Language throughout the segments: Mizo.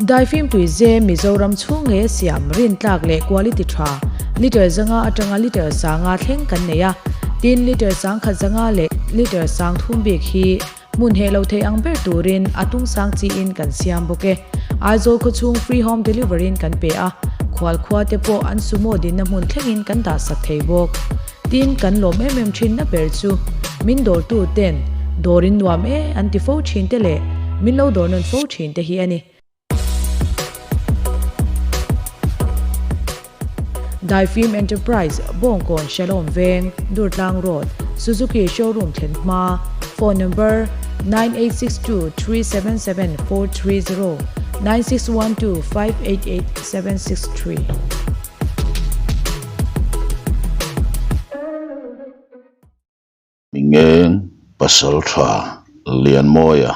Daifim tuize Mizoram chhung nge siam rintlak leh quality tha litre 500 atanga litre 500 thleng kan nei a, tin litre 1500 leh litre 3000 bik hi hmun heh lo thei ang ber turin a tung sang chiin kan siam bawk e. Aizawl khawchhung free home delivery in kan pe a, khual khua te pawh an sumo dinna hmun thlengin kan dah sak thei bawk. Tin, kan lawm em em thinna ber chu min dawrtu ten dawr in nuam e an ti fo thin te leh min lo dawr nawn fo thin te hi a ni. Daifim Enterprise, Bawngkawn Shalom Veng, Durtlang Road, Suzuki Showroom thlen hma, Phone number, 986237 7430, 961258 8763. Mingeng pasal tha Lianmawia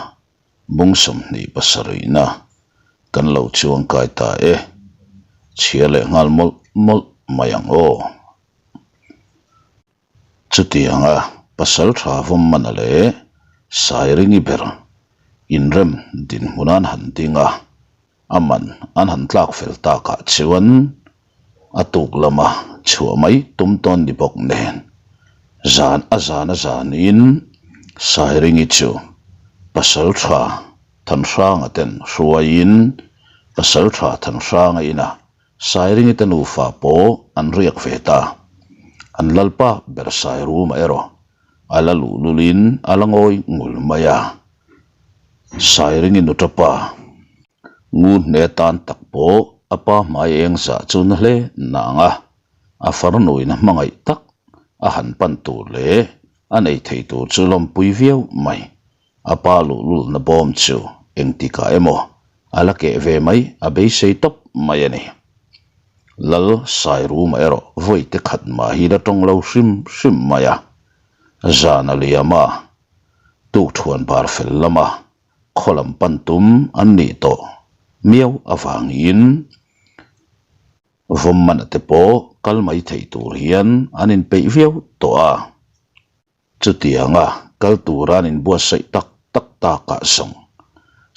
bung 27na kan lo chuangkai ta e, chhia leh nghal mawlh mawlh mai ang aw. Chutianga pasal tha vawm mana leh Sairingi ber inrem dinhmun an han ding a, A man an han tlak fel takah chuan a tuk lama chhuah mai tum tawn ni bawk nen zan a zan a zanin Sairingi chu pasal tha Thanhranga ten hruaiin pasal tha Thanhranga inah Sairingi te nufa pawh an riak ve ta. An lalpa ber Sairuma erawh a la luh lulin a la ngawi ngul mai a. Sairingi nuta pa ngun hne tan tak pawh a pa hmai eng zah chu na hle nang a, a farnuin a hmangaih tak a han pan tur leh a nei thei tur chu lawmpui viau mai. A pa luhlulna bawm chu engtikah emaw a la keh ve mai a beisei tawp mai a ni. Lal Sairuma erawh vawi te khat mah hi la tawng lo hrim hrim mai a, zan a liam a. Tukthuan bar fel lama khaw lam pan tum an nih tawh miau avangin vawmmana te pawh kal mai thei tur hian an inpeih viau tawh a. Chutianga kal tura an inbuatsaih tak tak takah zawng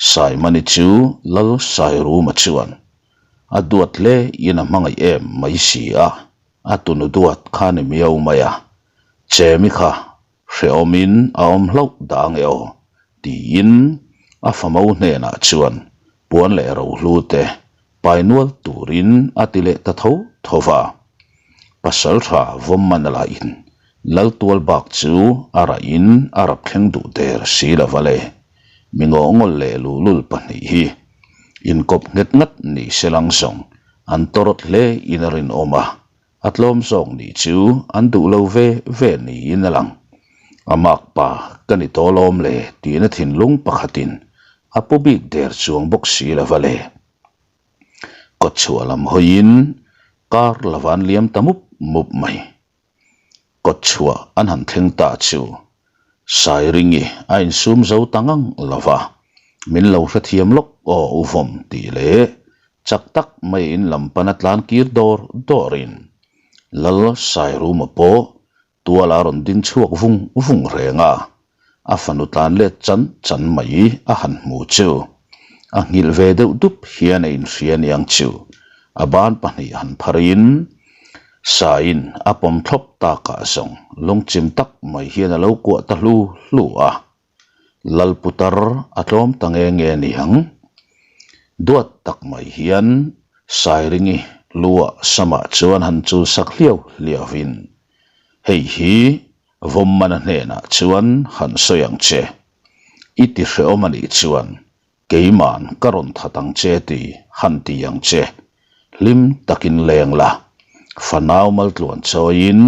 Saimani chu Lal Sairuma chuan a duat hle in a hmangaih em mai si a, a tunu duat kha ni miau mai a, Chemi kha Hrehawmin a awm hlauh dang e aw, tiin a famo hnenah chuan puan leh rohlu te pai nual turin a ti leh ta tho tho va. Pasaltha vawmmana lahin Laltual bak chu a rahin a rap thleng duh der si lo va le. Mi ngawhngawl leh luhlul pahnih hi inkawp nghet ngat ni se lang zawng an tawrawt hle in a rinawm a, A tlawm zawk nih chu an duh lo ve ve niin a lang. A mak pa ka ni tawh lawm le tiin a thinlung pakhatin a pu bik der chuang bawk si lo va le. Kawtchhuah lam hawiin kar lova an liam ta mup mup mai. Kawtchhuah an han thleng ta chu Sairingi a insum zo ta ngang lo va, min lo hrethiam lawk aw u vawm tih leh Chak tak mai in lam pana tlan kir dawr dawrin Lal Sairuma pawh tual a rawn ding chhuak vung vung reng a, a fanu tlan let chan chan mai a han hmu chu a nghilh ve deuh dup hian a inhria niang chu a ban pahnih han pharin Saiin a pawm thlawp takah zawng lungchim tak mai hian a lo kuah ta hlu hlu a. Lalputar a tlawm ta nge nge ni ang. Duat tak mai hian Sairingi luah samah chuan han chul sak hliau hliauin, Hei hi Vawmmana hnenah chuan han sawi ang che. I ti hrehawm a nih chuan keiman ka rawn that ang che ti han ti ang che. Hlim takin leng la, fanau maltluan chawiin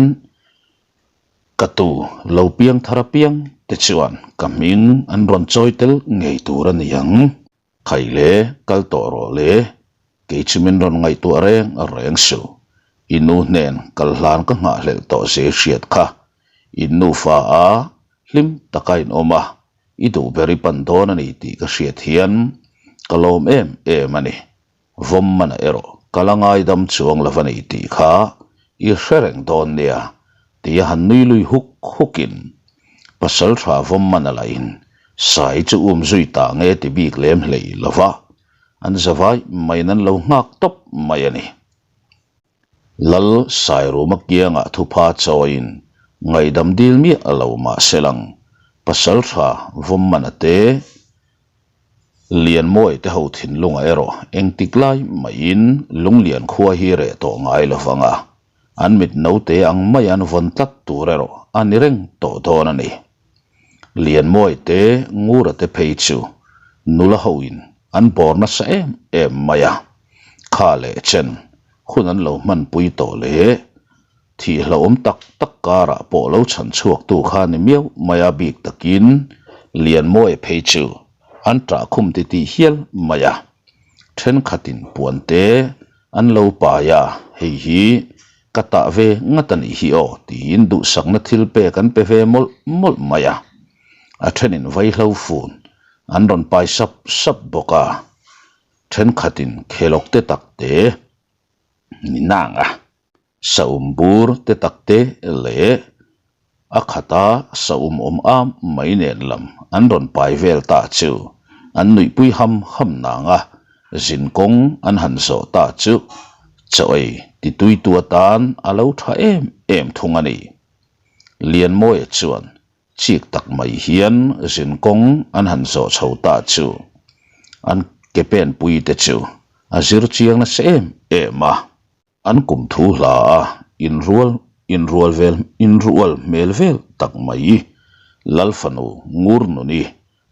Ka tu lo piang thar apiang te chuan ka hming an rawn chawi tel ngei tur a ni ang. Khai le, kal tawh rawh le, kei chu min rawn ngaihtuah reng reng suh. I nu hnen kal hlan ka nghahhlelh tawh zir hriat kha. In nufa a hlim taka in awm a, i duh ber i pan dawn a ni tih ka hriat hian ka lawm em em a ni. Vawm mana erawh ka la ngaidam chuang lo va ni tih kha i hre reng dawn nia tia han nui lui huk hukin pasal tha vawm mana lahin sai chu um zui ta nge ti bik lem hlei lo va. an zavai maiin an lo nghak tawp mai a ni. Lal Sairuma kiangah thupha chawiin ngaihdam dil miah lo mah se lang, Pasaltha Vawmmana te Lianmawi te ho thinlungah erawh engtik lai maiin Lunglian khua hi reh tawh ngai lo vang a, an mit note ang mai an vawn tlat tur erawh a ni reng tawh dawn a ni. Lianmawi te Ngura te phei chu nula hoin an bawr nasa em em mai a, kha leh chen hun an lo hmanpui tawh leh Thih hlauhawm tak tak karah pawh lo chhan chhuaktu kha ni miau mai a bik takin Lianmawia phei chu an ṭah khum ti tih hial mai a. Ṭhenkhatin puan te an lo pai a, hei hi ka tah ve ngat a nih hi aw tiin duhsakna thil pek an pe ve mawlh mawlh mai a. A ṭhenin vaihlo fun an rawn pai sap sap bawk a. Ṭhenkhatin khelawk te tak te ni nang a. Saum bur te tak te leh a khata saum awm am mai nen lam an rawn pai vel ta chu an nuihpui ham ham nang a, zin kawng an han zawh ta chu chaw ei tituitu atan a lo tha em em thung a ni. Lianmawia chuan chik tak mai hian zin kawng an han zawh chho ta chu an ke penpui te chu a zir chiang nasa em em a. An kum thu hla a inrual inrual vel inrual hmel vel tak mai Lal fanu ngur nuni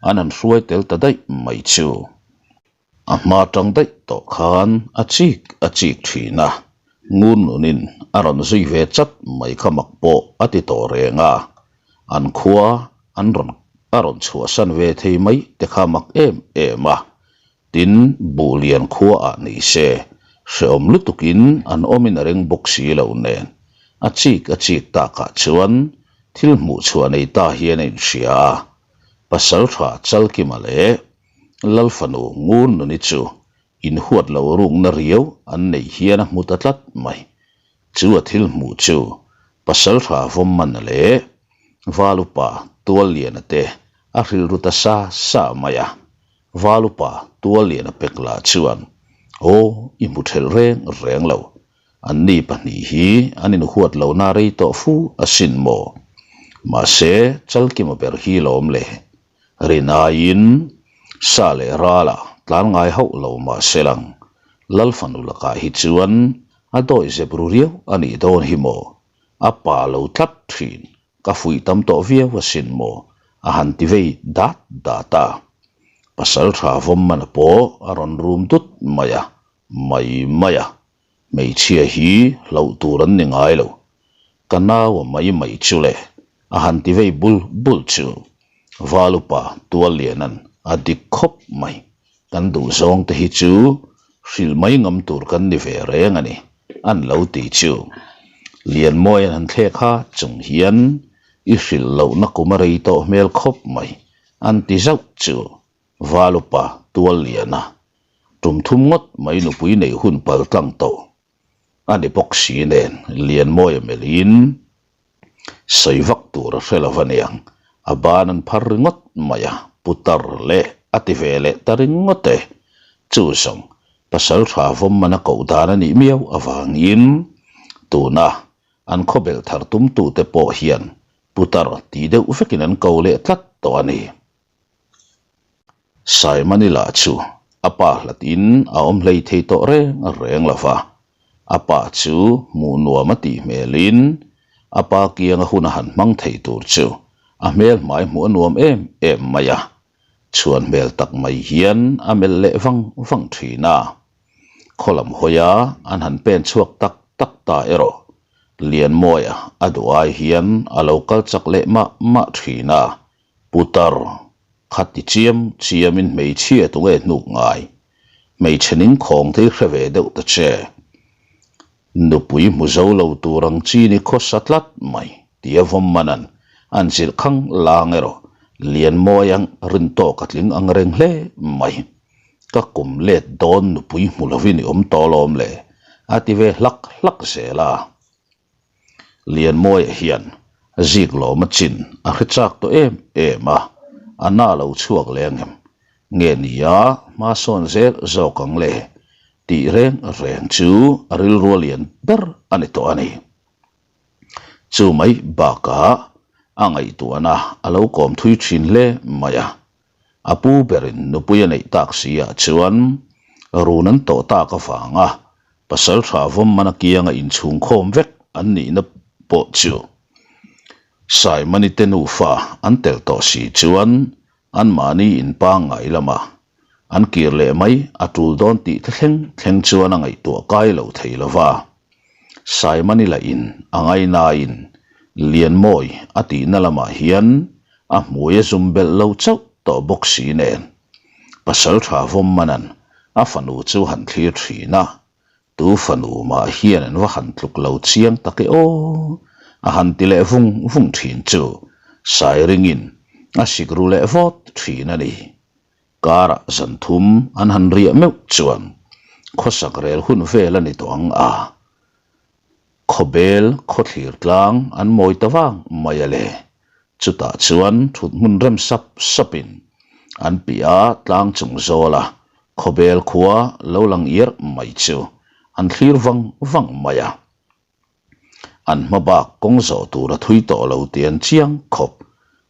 an han hruai tel ta daih mai chu. A hma tang daih tawh khan a chik a chik thin a, ngur nunin a rawn zui ve chat mai kha mak pawh a ti tawh reng a, an khua an rawn a rawn chhuahsan ve thei mai te kha mak em em a, Tin, buh lian khua ah ni se, hrehawm lutukin an awmin a ring bawk si lo nen, a chik a chik takah chuan thil hmuh chhuah nei ta hian a inhria a. Pasaltha Chalkima leh Lalfanu Ngurnuni chu inhuat lo rukna riau an neih hian a hmu ta tlat mai. Chu a thil hmuh chu Pasaltha Vawmmana leh Valupa Tualliana te a hrilh ru ta sa sa mai a. Valupa Tualliana pek lah chuan, Aw, i hmu thelh reng reng lo. Anni pahnih hi an inhuat lohna rei tawh fu asin maw? Mahse, Chalkima ber hi lawm le. Rin aiin sa leh rala tlan ngai hauh lo mahse lang, Lal fanu lakah hi chuan a dawi zep ru riau a nih dawn hi maw? A pa lo tlat thin. Ka fuih tam tawh viau asin maw? a han ti vei dat dat a. Pasal tha vawm mana pawh a rawn rum dut mai a, mai mai a. Hmeichhia hi hlauh tur an ni ngai lo. Ka nau a mai mai chu le, a han ti vei bul bul chu. Valupa Tualliana'n a dik khawp mai. Kan duhzawng te hi chu hrilh mai ngam tur kan ni ve reng a ni, an lo ti chu. Lianmawia'n han thlek ha chung hian i hrilh lohna kum a rei tawh hmel khawp mai, an ti zauh chu. Valupa Tualliana tum thum ngawt mai nupui neih hun pal tlang tawh a ni bawk si nen Lianmawia melhin sawi vak tur a hre lo a niang, a ban an phar ringawt mai a, putar leh a ti ve leh ta ringawt e. Chu zawng pasal tha vawm man a koh dan a nih miau avangin tuna an khawbel thar tumtute pawh hian putar tih deuh vekin an ko leh tlat tawh a ni. Saimani lah chu a pa hlatin a awm hlei thei tawh reng reng lo va, a pa chu hmuh nuam a tih hmelin a pa kianga hun a han hmang thei tur chu a hmel hmai hmuh a nuam em em mai a, chhuan hmel tak mai hian a melh leh vang vang thin a. Khaw lam hawia an han pen chhuak tak tak ta erawh Lianmawia a duh ai hian a lo kal chak leh mah mah thin a, Putar, kha ti chiam chiamin hmeichhia tunge hnuk ngai? Hmeichhe ning khawng te hi hre ve deuh ta che. Nupui hmu zo lo tur ang chi ni khawsa tlat mai, tia vawm manan an zilh khang lang erawh Lianmawi ang rin tawk a tling ang reng hle mai. Ka kum let dawn nupui hmu lovin i awm tawh alawm le, a ti ve hlak hlak zel a. Lianmawia hian zik lawm a chin a hre chak tawh em em a, a na lo chhuak leh ang em? Nge nia hma sawn zel zawk ang le tih reng reng chu a rilru a lian ber a ni tawh a ni. Chu mai bakah a ngaihtuahna a lo kawm thui thin hle mai a. A pu berin nupui a neih tak si ah chuan run an tawh tak avanga pasal tha vawm mana kianga inchhungkhawm vek an nihna pawh chu Saimani te nufa an tel tawh si chuan anmahni inpangngai lama an kir leh mai a tul dawn tih te thleng thleng chuan a ngaihtuah kai lo thei lo va. Saimani lahin a ngainain Lianmawi a tihna lamah hian a hmui a zum belh lo chauh tawh bawk si nen pasal tha vawm manan a fanu chu han thlir thin a, Tu fanu mah hian an va han tluk lo chiang tak e aw, a han ti leh vung vung thin chu Sairingin a sik ru leh vawt thin a ni. Karah zan thum an han riah meuh chuan khawsak rel hun vel a ni tawh ang a, khawbel khawthlir tlang an mawi ta vang mai a le. Chutah chuan thut hmun rem sap sapin an piah a tlang chung zawl a, khawbel khua lo lang iar mai chu an thlir vang vang mai a. An hma bak kawng zawh tur a thui tawh lo tih an chiang khawp.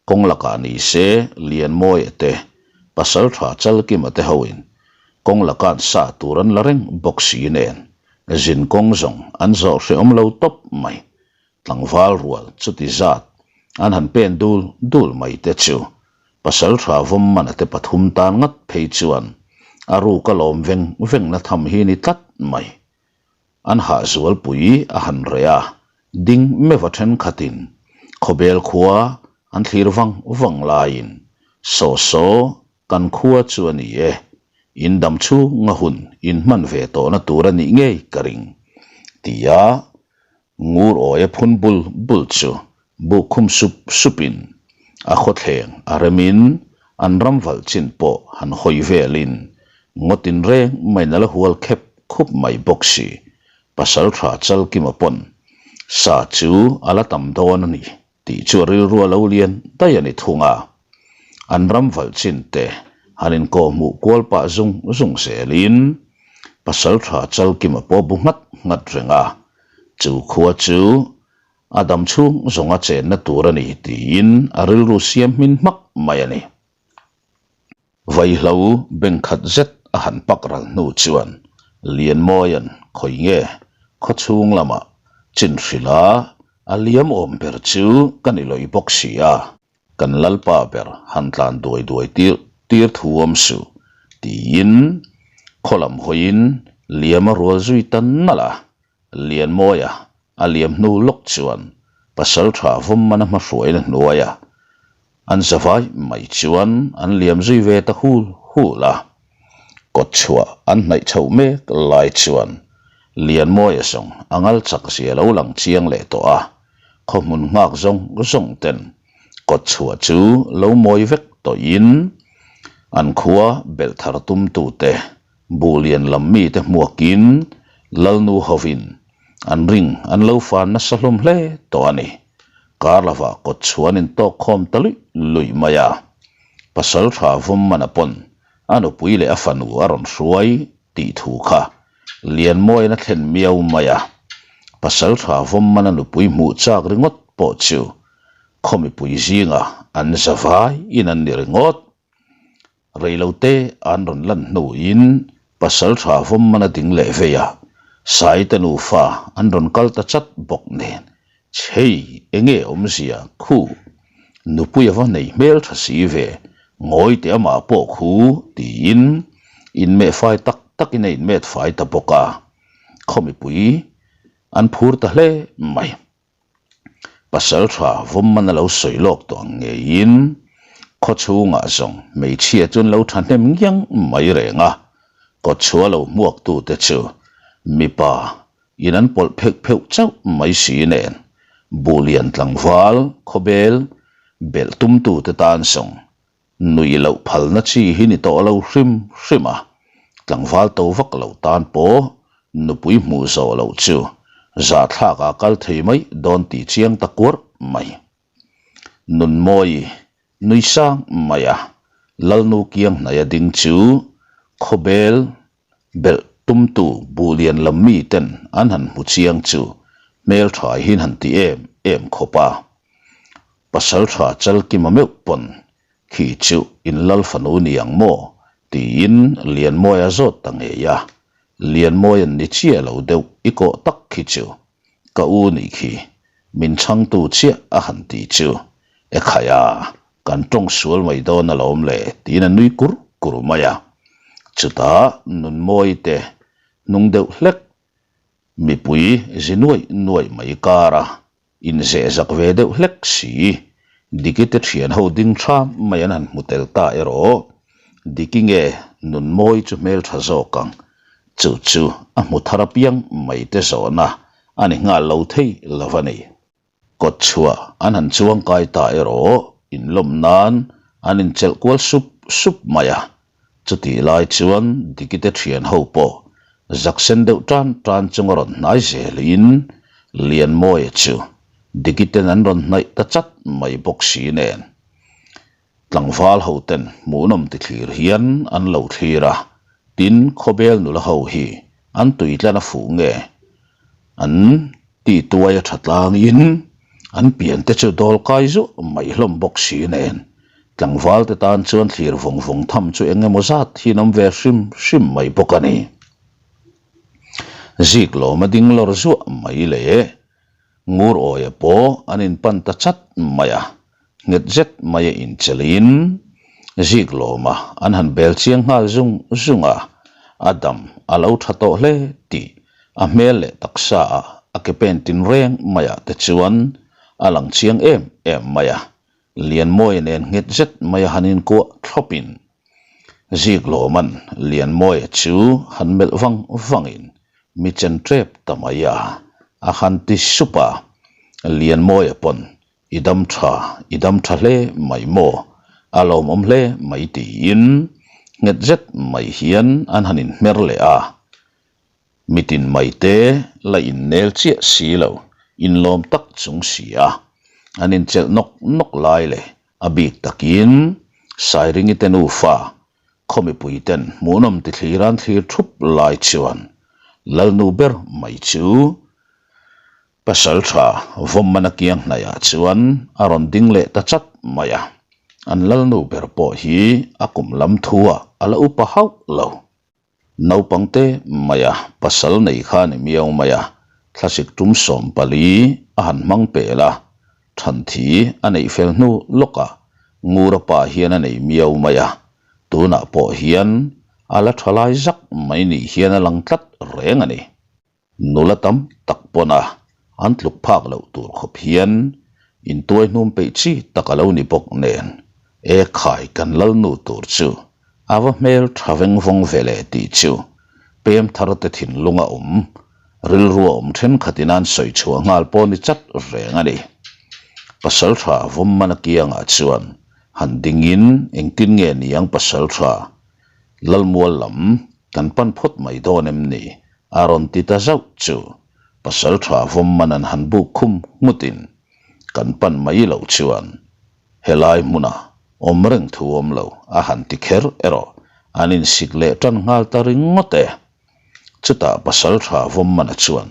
Kawng lakah ni se Lianmawia te, Pasaltha Chalkima te hoin kawng laka'n sa tur an la reng bawk si nen zin kawng zawng an zawh hrehawm lo tawp mai. Tlangval rual chuti zat an han pen dul dul mai te chu Pasaltha Vawmmana te pathum tan ngat phei chuan a ruk a lawm veng vengna tham hi ni tlat mai. An hahzualpui a han reh a, ding meuha thenkhatin khawbel khua an thlir vang vang laiin saw saw kan khua chu a ni e, in dam chhunga hun in hman ve tawhna tur a nih ngei ka ring, tia Ngur awia phun bul bul chu buk khum sup supin a khawthleng a remin an ram valh chin pawh han hawi velin ngawtin reng maiin a la hual khep khup mai bawk si. Pasaltha Chalkima pawn sa chu a la tam dawn a ni tih chu a rilru a lo lian daih a ni thung a. An ram valh chin te han inkawhhmuh kual pah zung zung zelin Pasaltha Chalkima pawh bu nghat nghat reng a, chu khua chu a dam chhung zawnga chenna tur a ni tiin a rilru siam hmin hmak mai a ni. Vaihlo beng khat zet a han pak ral hnu chuan Lianmawia'n khawi nge khawchhung lamah chin hrilh a, a liam awm ber chu ka ni lawih bawk si a. Kan Lalpa ber han tlan duai duai tir tir thu awm suh, tiin khaw lam hawiin liam a rual zui ta nalh a. Lianmawia a liam hnu lawk chuan Pasaltha Vawmmana hmahruaina hnuaia an zavai mai chuan an liam zui ve ta hul hul a. Kawtchhuah an hnaih chhoh mek lai chuan Lianmawia zawng a ngal chak zia lo lang chiang leh tawh a. Khaw hmun nghak zawng zawng ten kawtchhuah chu lo mawi vek tawhin an khua belh thar tumtute Buhlian lam mite hmuakin Lalnu hovin an ring an lo fan nasa hlawm hle tawh a ni. Kar lovah kawtchhuah an intawk khawm ta luih luih mai a. Pasal tha Vawmmana pawn a nupui leh a fanu a rawn hruai tih thu kha Lianmawiin a thlen miau mai a. Pasal tha Vawmmana nupui hmuh chak ringawt pawh chu khaw mipui zingah an zavai in an ni ringawt. Reilote an rawn lan hnuin pasal tha vawm man a ding leh vei a, Saite nufa an rawn kal ta chat bawk nen, Chhei, enge awmzia khu? Nupui a va nei hmel tha si ve, ngawi teh amah pawh khu, tiin inmeh fai tak takin a inmet fai ta bawk a, khaw mipui an phur ta hle mai. Pasal tha vawm man a lo sawi lawk tawh ang ngeiin khaw chhungah zawng hmeichhia chu an lo thahnem ngiang mai reng a, kawtchhuah lo hmuaktute chu mipa in an pawlh pheuh pheuh chauh mai si nen Buhlian tlangval khawbel belh tumtute tan zawng Nuih loh phalna chi hi ni tawh lo hrim hrim a, tlangval to vak lo tan pawh nupui hmuh zawh loh chu zahthlak ah kal thei mai dawn tih chiang ta kuarh mai. Nunmawi nui sang mai a. Lalnu kiang hnaia ding chu khawbel belh tumtu buhlian lam miten an han hmu chiang chu hmeltha hian han ti em em khawp a. Pasaltha Chalkima meuh pawn khi chu in lal fanu ni ang maw? tiin Lianmawia zawt ta ngei a. Lianmawia'n ni chiah lo deuh i kawh tak khi chu ka u nih khi min chhangtu chiah a han ti chu e khai a, kan tawng sual mai dawn alawm le tiin a nui kur kur mai a. Chutah Nunmawi te hnung deuh hlek mipui zi nuaih nuaih mai kar a, inzeh zak ve deuh hlek si. Diki te thian ho ding tha mai an han hmu tel ta erawh Diki nge Nunmawi chu hmel tha zawk ang chu chu a hmu thar apiang mai te zawhna a ni nghal lo thei lo a ni. Kawt chhuah an han chuang kai ta erawh inlawm nan an inchelh kual sup sup mai a, chutih lai chuan Dikite thian ho pawh zak sen deuh tan tan chunga rawn hnai zelin Lianmawia chu Dikiten an rawn hnaih ta chat mai bawk si nen Tlangval ho ten hmuhnawm ti thlir hian an lo thlir a, tin khawbel nula ho hi an tuitlan a fuh nge an ti tuai a tha tlangin an pian te chu dawl kai zuah mai hlawm bawk si nen tlangval te tan chuan thlir vawng vawng tham chu eng emaw zat hi an awm ve hrim hrim mai bawk a ni. Zik lawm a ding lawr zuah mai le. Ngur awia pawh an inpan ta chat mai a, nghet zet mai a inchelhin zik lawma an han bel chiang nghal zung zung a, a dam a lo tha tawh hle tih a hmel leh taksa ah a ke pen tin reng maiah te chuan a lang chiang em em mai a, Lianmawia nen nghet zet mai a han inkuah thlawpin zik lawman Lianmawia chu han melh vang vangin Mi chen tep ta mai a, a han ti sup a. Lianmawia pawn, I dam tha, i dam tha hle mai maw? A lawmawm hle mai tiin nghet zet mai hian an han inhmer leh a. Mitin mai te la innel chiah si lo, inlawm tak chung si a, an inchelh nawk nawk lai leh a bik takin Sairingi te nufa Khaw mipuiten hmuhnawm ti thlir an thlir thup lai chuan Lalnu ber mai chu pasal tha Vawmmana kiang hnaihah chuan a rawn ding leh ta chat mai a. An Lalnu ber pawh hi a kum lam thuah a la upa hauh lo. Naupang te maia pasal nei kha ni miau mai a, thlasik tum 14 a han hmang pel a, thanthi a neih fel hnu lawkah Ngura pa hian a nei miau mai a, tunah pawh hian a la tha lai zak mai nih hian a lang tlat reng a ni. Nula tam tak pawna an tluk phak loh tur khawp hian intuai hnum peih chi tak a lo ni bawk nen, e khai kan lalnu tur chu a va hmel tha veng vawng ve le tih chu pem thar te thinlung a awm, rilru a awm thenkhatin an sawi chhuah nghal pawh ni chat reng a ni. Pasaltha Vawmmana kiangah chuan han dingin engtin nge niang pasaltha Lalmual lam kan pan phawt mai dawn em ni? A rawn ti ta zauh chu pasal tha vawm man an han buk khum nghutin kan pan mai loh chuan helai hmuna awm reng thu awm lo a han ti kher erawh an insik leh tan nghal ta ringawt e. Chutah pasal tha vawm mana chuan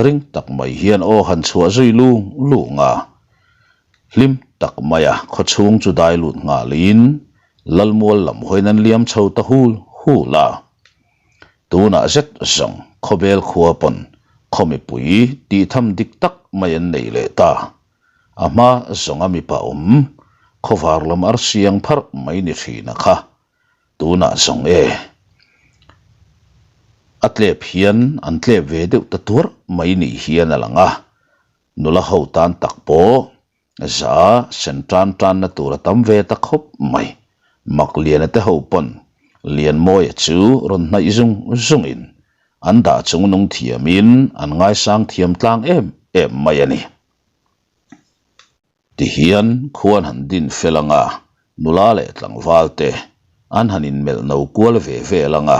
ring tak mai hian aw han chhuah zui lung lung a, hlim tak maia khawchhung chu dai lut nghalin Lalmual lam hawiin an liam chho ta hul hul a. Tunah zet zawng khawbel khua pawn khaw mipui tih tham dik tak mai an nei leh ta. A hma zawnga mipa awm khawvar lam arsiang pharh mai ni thin a kha. Tunah zawng e. A tlep hian an tlep ve deuh ta tuarh mai nih hian a lang a. Nula ho tan tak pawh Za sen tan tanna tur a tam ve ta khawp mai. Makliana te ho pawn Lianmawia chu rawn hnaih zung zungin an dah chung nung thiamin an ngaisang thiam tlang em em mai a ni. Tihian khuan han din fel anga nula leh tlangval te an han inmelh no kual ve vel anga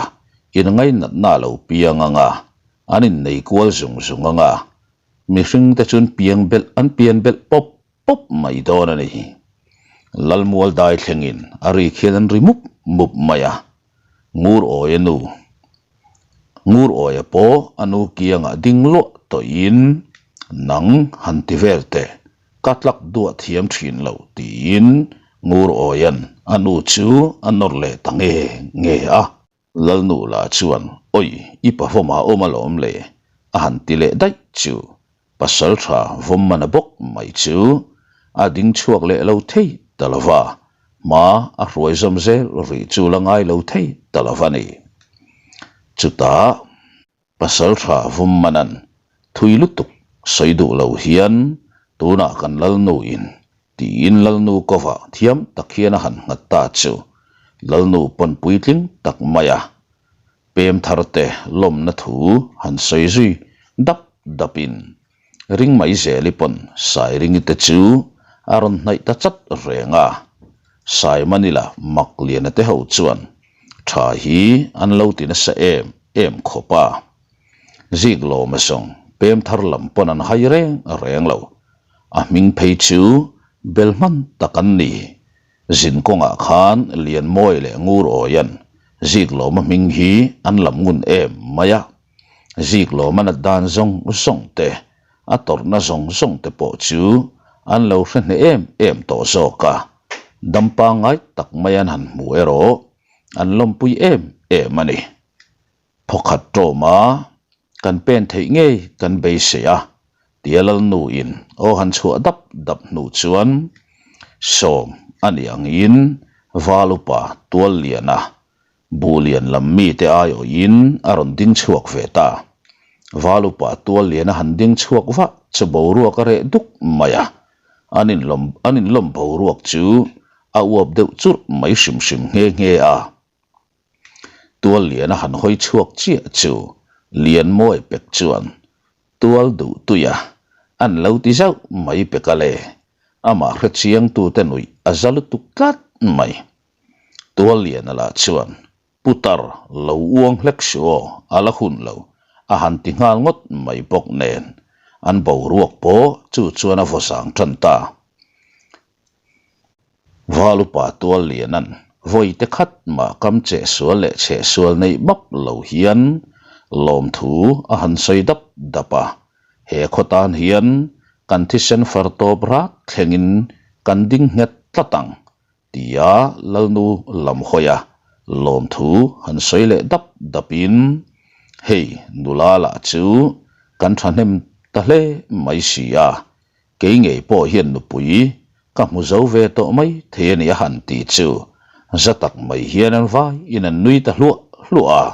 inngainatna a lo piang anga an innei kual zung zung anga Mihring te chuan piang belh an pian belh pawp pawp mai dawn a ni. Lalmual dai thlengin a rik hian an ri mup mup mai a, Ngur Awia nu, Ngur Awia pawh a nu kiangah ding luah tawhin nang han ti vel teh, ka tlak duah thiam thin lo tiin Ngur Awia'n a nu chu a nawr leh ta nge nge a. Lalnu lah chuan, Oi, i pavawmah awm alawm le, a han ti leh daih chu. Pasal tha vawmmana bawk mai chu a ding chhuak leh lo thei ta lo va, hma a hruai zawm zel rih chu la ngai lo thei ta lo va ni. Chutah pasal tha vawmmana'n thui lutuk sawi duh lo hian tunah kan Lalnu in tiin Lalnu kovah thiam tak hian a han nghat ta chu Lalnu pawn puitling tak mai a Pem thar te lawmna thu han sawi zui dap dap in ring mai zeli pawn Sairingi te chu a rawn hnaih ta chat reng a. Saimanila Makliana te ho chuan tha hi an lo ti nasa em em khawp a. Ziklawma zawng pem thar lam pawn an hai reng reng lo. A hming phei chu bel hman tak an ni. Zin kawngah khan Lianmawi leh Ngurawian Ziklawma hming hi an lam ngun em mai a. Ziklawma nat dan zawng zawng te, a tawrhna zawng zawng te pawh chu an lo hre hneh em em tawh zawk a. Dam pangngai tak mai an han hmu erawh an lawmpui em em a ni. Phawkhat ṭawma kan pen theih ngei kan beisei a, tia Lalnuin aw han chhuah dap dap hnu chuan sawm a nih angin Val upa Tualliana Buhlian lam mite aiawhin a rawn ding chhuak ve ta. Val upa Tualliana han ding chhuak vah chu boruak a reh duk mai a, an inlawm an inlawm boruak chu a uap deuh churh mai hrim hrim nghe nghe a. Tual lian a han hawi chhuak chiah chu Lianmawi pek chuan tual duh tuia an lo ti zauh mai pek a le, amah hre chiangtute nuih a za lutuk tlat mai. Tual liana lah chuan putar lo uang hlek suh aw a la hun lo a han ti nghal ngawt mai bawk nen an boruak pawh chu chuan a vaw zang tan ta. Valupa tual lianan vawi te khat mah kam cheh sual leh chheh sual neih bap lo hian lawmthu a han sawi dap dap a, he khaw tan hian kan thisen far tawp rat thlengin kan ding nghet tlat ang tia Lalnu lam hawi a lawmthu han sawi leh dap dapin hei nula lah chu kan thahnem ta hle mai si a, Kei ngei pawh hian nupui ka hmu zo ve tawh mai thei a ni a han ti chu za tak mai hian an vai in an nui ta hluah hluah a.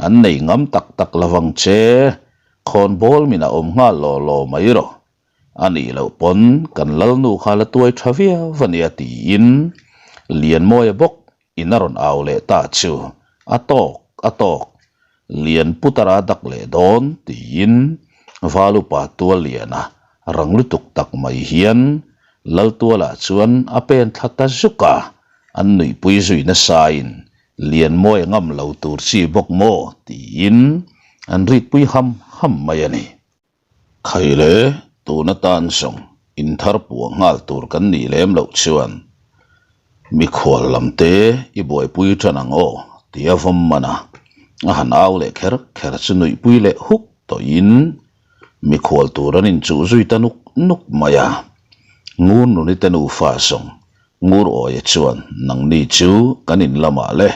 An nei ngam tak tak lovang che, khawnbawl min a awm nghal law law mai rawh. A nih loh pawn kan lalnu kha la tuai tha viau a nia tiin Lianmawia bawk in a rawn au leh ta chu a tawk a tawk, Lian Putara dak leh dawn tiin Valupa Tualliana rang lutuk tak mai hian Laltualah chuan a pen thla ta zuk a, an nuihpui zui nasain Lianmawi a ngam lo tur chi bawk maw tiin an rikpui ham ham mai a ni. Khaile, tun atan zawng inthar puah nghal tur kan nih lem loh chuan mikhual lam te i buaipui tan ang aw tia vawm man a, a han au leh kher kher chu nuihpui leh huk tawhin mikhual tur an inchuh zui ta nuk nuk mai a. Ngur nuni te nufa zawng Ngur Awia chuan nangni chu kan in lamah le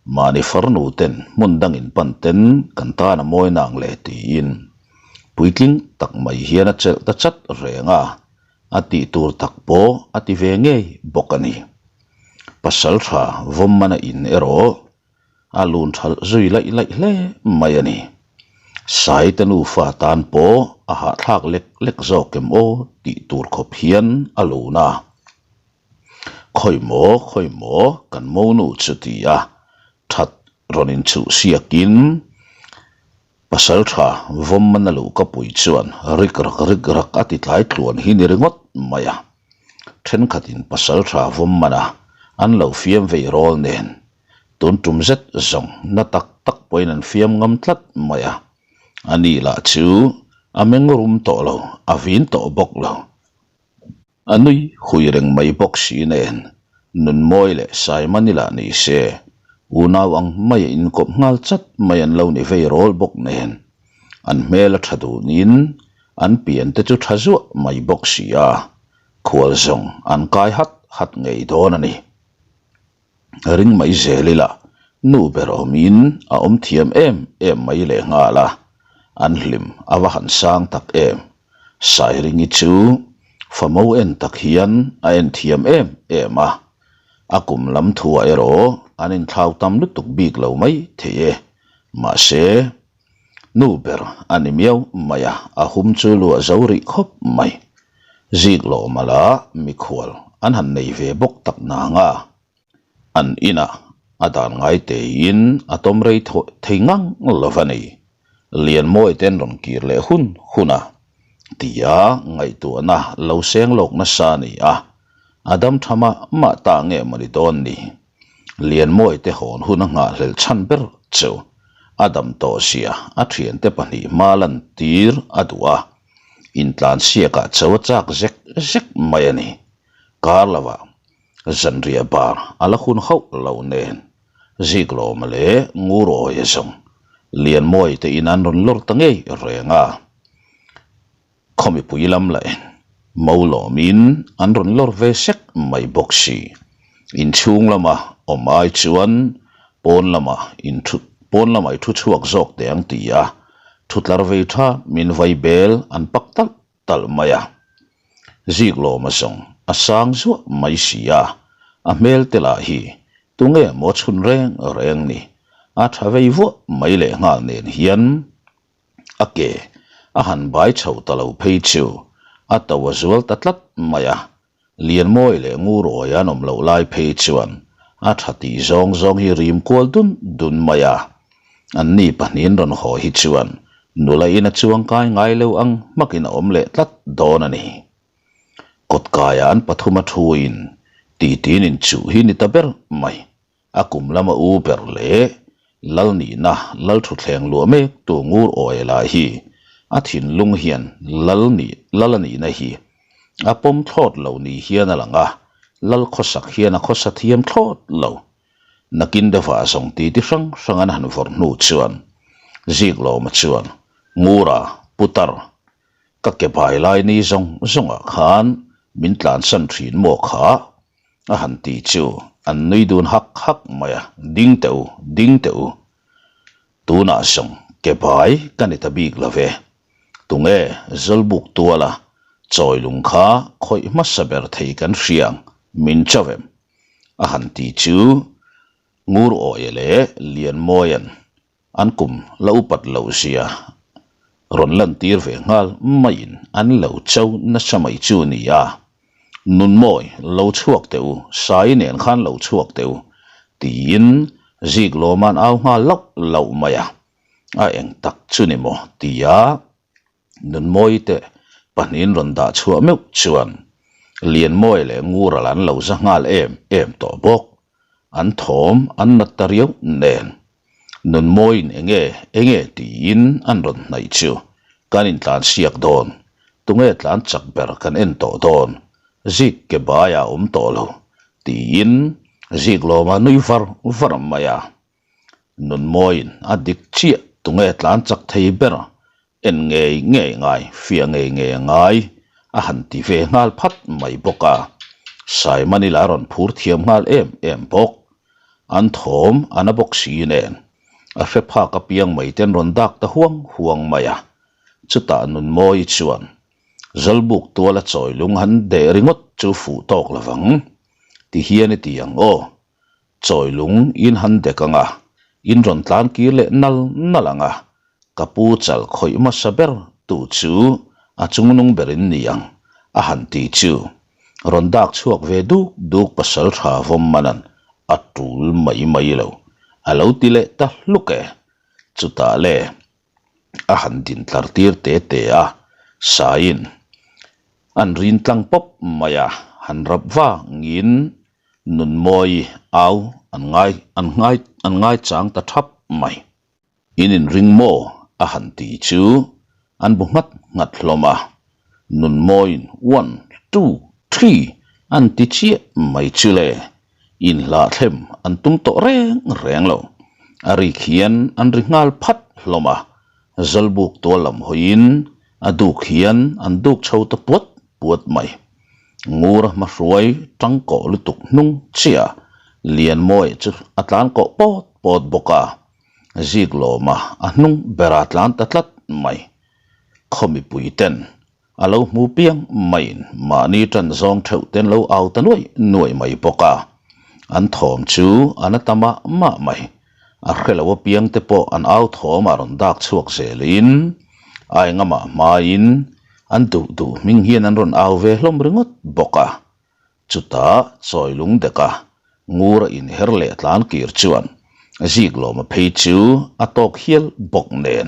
Mahni farnu ten hmun dang in pan ten kan tan a mawi nang le tiin puitling tak mai hian a chelh ta chat reng a, a tih tur tak pawh a ti ve ngei bawk a ni. Pasal tha vawmmana in erawh a lun thalh zui laih laih hle mai a ni. Saite nufa tan pawh a hahthlak lek lek zawk em aw tih tur khawp hian a lun a. Khawi maw, khawi maw, kan monu chu ti a, that rawn inchuh siakin pasal tha vawmmana luh ka pui chuan rik rak rik rak a ti tlai tluan hi ni ringawt mai a. Thenkhatin pasal tha vawmmana an lo fiam vei rawl nen tun tum zet zawng na tak tak pawhin an fiam ngam tlat mai a. Ani lah chu a meng rum tawh lo, a vin tawh bawk lo. A nui hui reng mai bawk si nen, Nunmawi leh Saimani lah ni se, unau ang maia inkawp nghal chat mai an lo ni vei rawl bawk nen, an hmel a tha duhnin an pian te chu tha zuah mai bawk si a, khual zawng an kai hat hat ngei dawn a ni. Ring mai zel ila, nu ber awmin a awm thiam em em mai lehnghal a, an hlim a va han sang tak em. Sairingi chu famo en tak hian a en thiam em em a, a kum lam thuah erawh an inthlau tam lutuk bik lo mai thei e. Mahse, nu ber a ni miau mai a, a hum chu luah zo rih khawp mai. Zik lawm ala mikhual an han nei ve bawk tak nang a. An inah a dan ngai teiin a tawm rei thei ngang lo va ni. Lianmawi te an rawn kir leh hun hun a, tia ngaihtuahna lo seng lawk nasa a ni a, a dam tha mah mah ta nge maw ni dawn ni. Lianmawi te hawn hun a nghahhlelh chhan ber chu a dam tawh zia a thiante pahnih hma lan tir a duh a, intlansiakah cho a chak zek zek mai a ni. Kar lovah Zanriah bar a la hun hauh lo nen, Ziklawma leh Ngurawia zawng Lianmawi te in an rawn lawr ta ngei reng a. Khaw mipui lam lah en Maulawmin an rawn lawr ve sek mai bawk si. Inchhung lama awm ai chuan pawn lama in thu pawn lama i thu chhuak zawk teh ang ti a, thutlar vei tha min vai bel an pak talh talh mai a. Ziklawma zawng a sang zuah mai si a, a hmel te lah hi tunge maw chhun reng reng ni, a tha vei vuah mai leh nghal nen hian a ke a han bai chho ta lo phei chu a to a zual ta tlat mai a. Lianmawi leh Ngurawi an awm loh lai phei chuan a tha tih zawng zawng hi rim kual dun dun mai a. Anni pahnihin rawn haw hi chuan nula in a chuang kai ngai lo ang hmakin a awm leh tlat dawn a ni. Kawtkaia an pathum a thuin titin inchuh hi ni ta ber mai. A kum lama u ber leh Lal nihna Lal thutthleng luah mek tu ngur awi lah hi a thinlung hian Lal nih Lal a nihna hi a pawm thlawt lo ni hian a lang a, Lal khawsak hian a khawsa thiam thlawt lo. Nakin deuhah zawng ti ti hrang hrang an han vawrh hnu chuan Ziklawma chuan Ngura Putar ka ke bai lai ni zawng zawngah khan min tlansan thin maw kha? A han ti chu an nui dun hak hak mai a, Ding teh u, ding teh u. Tunah zawng ke bai ka ni ta bik lo ve. Tunge Zawlbuk tuala chawi lung kha khawih hmasa ber thei kan hriang min chauh em? A han ti chu Ngur Awia leh Lianmawia'n An kum la upat loh zia rawn lantir ve nghal maiin an lo cho nasa mai chu a ni a. Nunmawi lo chhuak teh u, Sai nen khan lo chhuak teh u, tiin Ziklawma'n au nghal lauh lauh mai a. A eng tak chu ni maw? tia Nunmawi te pahnihin rawn dah chhuah meuh chuan Lianmawi leh Ngural an lo za nghal em em tawh bawk. An thawm an nat ta riau nen. Nunmawiin enge enge tiin an rawn hnaih chu kan intlansiak dawn. Tunge tlan chak ber kan en tawh dawn. Zik ke baiah a awm tawh lo tiin Ziklawma nui var var mai a. Nunmawiin a dik chiah tunge tlan chak thei ber en ngei ngei ngai, fiah ngei ngei a ngai a han ti ve nghal phat mai bawk a. Saimani lah a rawn phur thiam nghal em em bawk. An thawm a na bawk si nen a hre phak apiang mai te an rawn dak ta huang huang mai a. Chutah Nunmawi chuan Zawlbuk tuala chawi lung han deh ringawt chu fuh tawk lovang tihian i ti ang aw. Chawi lung in han dek ang a, in rawn tlan kir leh nal nal ang a, ka pu chal khawih hmasa ber tu chu a chungnung ber in ni ang, a han ti chu. Rawn dak chhuak ve duk duk pasal tha vawm manan a tul mai mai lo, a lo ti leh ta hluk e. Chutah le. a han din tlar tir te te a, saiin an rin tlang pawp mai a, han rap vangin Nunmawi au an ngai an ngai an ngai chang ta thap mai. In inring maw? a han ti chu an bu nghat nghat hlawm a, Nunmawiin one, two, Three an ti chiah mai chu le. Inhlahthlem an tum tawh reng reng lo. A rik hian an ri nghal phat hlawm a, Zawlbuk tual lam hawiin a duk hian an duk chho ta puat puat mai. Ngur a hmahruai tang kawh lutuk hnung chiah Lianmawia chu a tlan kawh pawt pawt bawk a, Ziklawma a hnung bera tlan ta tlat mai. Khaw mipui ten A lo hmu piang maiin mahni tan zawng theuh ten lo au ta nuai nuai mai bawk a. An thawm chu a na ta mah mah mai. A hre lo apiang te pawh an au thawm a rawn dak chhuak zelin ai ngamah hmaiin an duh duh hming hian an rawn au ve hlawm ringawt bawk a. Chutah chawi lung deka ngur a inher leh tlan kir chuan Ziklawma phei chu a tawk hial bawk nen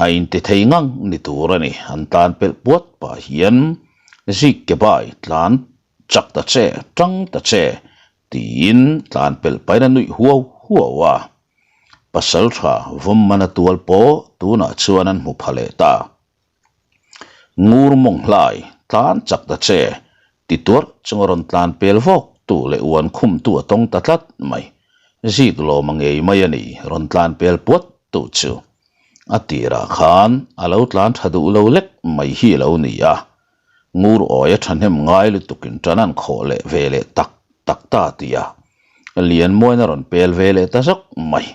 a inti thei ngang ni tur a ni. An tlan pelh puat pah hian Zik ke bai tlan chak ta che, tang ta che tiin tlan pelh pahin a nuih huau huau a. Pasaltha Vawmmana tual pawh tunah chuan an hmu pha leh ta. Ngur mawng hlai tlan chak ta che, ti tuarh chunga rawn tlan pel vawk tu leh uan khum tu a tawng ta tlat mai. Zik lawm a ngei mai a ni, rawn tlan pel puat tu chu. A tirah khan a lo tlan tha duh lo lek mai hi a lo ni a. Ngur awi a thahnem ngai lutukin tan an khawh leh ve leh tak tak ta tia Lianmuain a rawn pel ve leh ta zawk mai.